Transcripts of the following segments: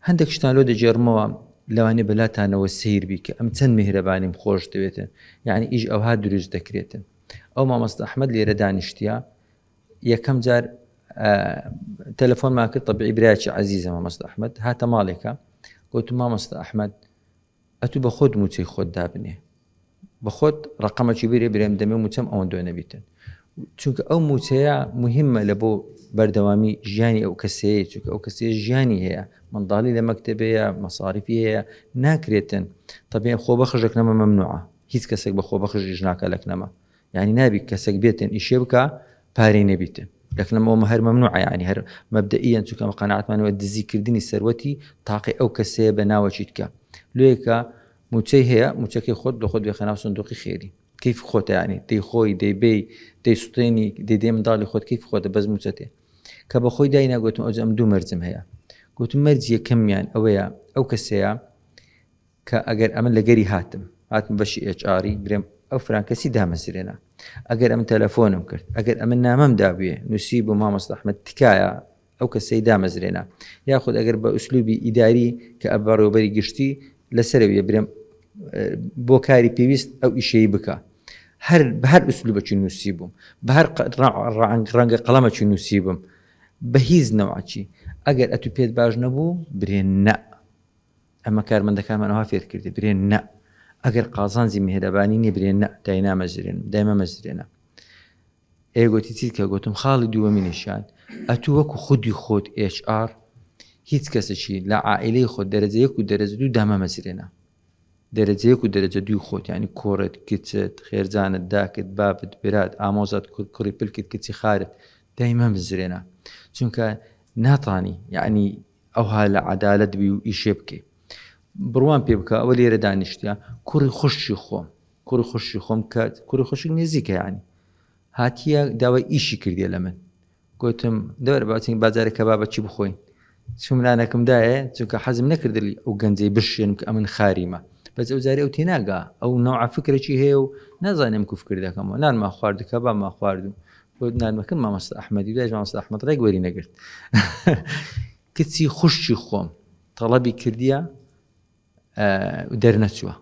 هەندێک شتان لۆ دەگێڕمەوە لەوانەیە بەلاتانەوە سەیر بی کە ئەم چەند میهرەبانیم خۆش دەوێتن یعنی ئیش ئەوها دروست دەکرێتن ئەو مامۆستا ئەحمەد لێرە دانیشتیە یەکەم جار تەلەفۆنمان کرد طبیعی برایەکی عەزیزە مامۆستا ئەحمەد هاتە ماڵێکە گوتم مامۆستا ئەحمەد ئەتوو بە خۆت موچەی خۆت دابنێ بە خۆت ڕقەمەکی بێ برێم دەمێ موچەم ئەوەندۆ نەبیتن چونکە ئەو موچەیە مهمە لە بۆ بەردەوامی ژیانی ئەو کەسەیە چونکە ئەو کەسەیە ژیانی هەیە منداڵی لە مەکتەبەیە مەساریفی هەیە ناکرێتن طبیعی خۆ بەخشێک نەمە مەمنوعە هیچ کەسێک بە خۆ بەخشیش ناکە لەکنەمە یعنی نابی کەسێک بێتن ئیشێ بکە پارەی نەبیتن لەکنەمە ئەومە هەر مەمنوعە یعنی هەر مەبدەئیەن چونکە ئەمە قەناعەتمانەوە دزیکردنی سەروەتی تاقی ئەو کەسەیە بە ناوەکی تکە لۆیەکە موچەی هەیە موچەکەی خۆت لە خۆت بێخە ناو سندوقی خێری کەیف خۆتە یعنی دەی خۆی دەیبەی دەیسوتێنی دەیدەی منداڵی خۆت کەیف خۆتە بەس موچەتێ کە بە خۆی داینا گوتم ئەوجا ئەم دوو مەرجم هەیە گوتم مەرج یەکەمیان ئەوەیە ئەو کەسەیە کە ئەگەر ئەمن لەگەری هاتم هاتم بەشی ئێچ ئاری برێم ئەو فران کەسی دامەزرێنە ئەگەر ئەم تەلەفۆنم کرد ئەگەر ئەمن نامەم دابوێ نووسی بۆ مامۆستا ئەحمەد تکایە ئەو کەسەی دامەزرێنە یاخود ئەگەر بە ئوسلوبی ئیداری کە ئە بەڕێوەبەری گشتی لەسەرەویە برێم بۆ کاری پێویست ئەو ئیشەی بکە هەر بە هەر ئوسلوبەکی نووسی بووم بە هەر ڕەنگە قەڵەمەکی نووسی بووم بە هیچ نەوعەکی ئەگەر ئەتو پێت باش نەبوو برێ نە ئەمە کارمەندەکانمان ئەوها فێر کردی برێ نە ئەگەر قازانجی میهرەبانی نیە برێ نە داینامەزرێن دایمەمەزرێنە ئێ گۆتی چیت کە گۆتم خاڵی دووەمینیشیان ئەتوو وەکو خودی خۆت HR هیچ کەسێکی لە عائیلەی خۆت دەرەجە یەک و دەرەجە دوو دامەمەزرێنە دەرەجە یەک و دەرەجە دووی خۆت یعنی کۆڕت کچت خێرزانت داکت بابت برات ئامۆزات کوڕ کوڕی پلکت کچی خارت دایمەمزرێنە چونکە ناتانی یعنی ئەوها لە عەدالەت بی و ئیشێ بکەی بڕوام پێ بکە ئەوە لێرە دانیشتە کوڕی خوشکی خۆم کوڕی خوشکی خۆم کە کوڕی خوشک نزیکە یعنی هاتیە داوای ئیشی کردیە لە من گوتم دەوەرە باچین بازارە کەبابە چی بخۆین چوم نانەکەم دایە چونکە حەزم نەکردلی ئەو گەنجەی بشێنم کە ئەمن خاریمە بەس ئەو جارێ ئەو تێناگا ئەو نەوعە فکرێکی هەیە و نازانم کو فکر دەکەمەوە نانمان خوارد کەبابمان خوارد و نانمەکەم مامۆستا ئەحمەدی دایش مامۆستا ئەحمەد ڕێک وەری نەگرت کچی خوشکی خۆم تەڵەبی کردیە دەرنەچووە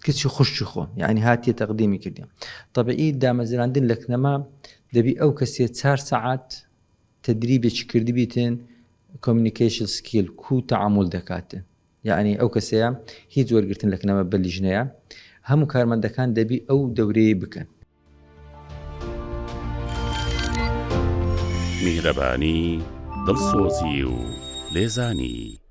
کچی خوشکی خۆم یعنی هاتیە تەقدیمی کردیم طبعی دامەزراندن لە کنەما دەبی ئەو کەسێ چار سەعات تدریبێکی کردبیتن کۆمیونیکیشن سکیل کو تعامل دەکاتن یەعنی ئەو کەسەیە هیچ وەرگرتن لە کنەمە بە لیژنەیە هەموو کارمەندەکان دەبی ئەو دەورەیە بکەن. میهرەبانی، دڵسۆزی و لێزانی.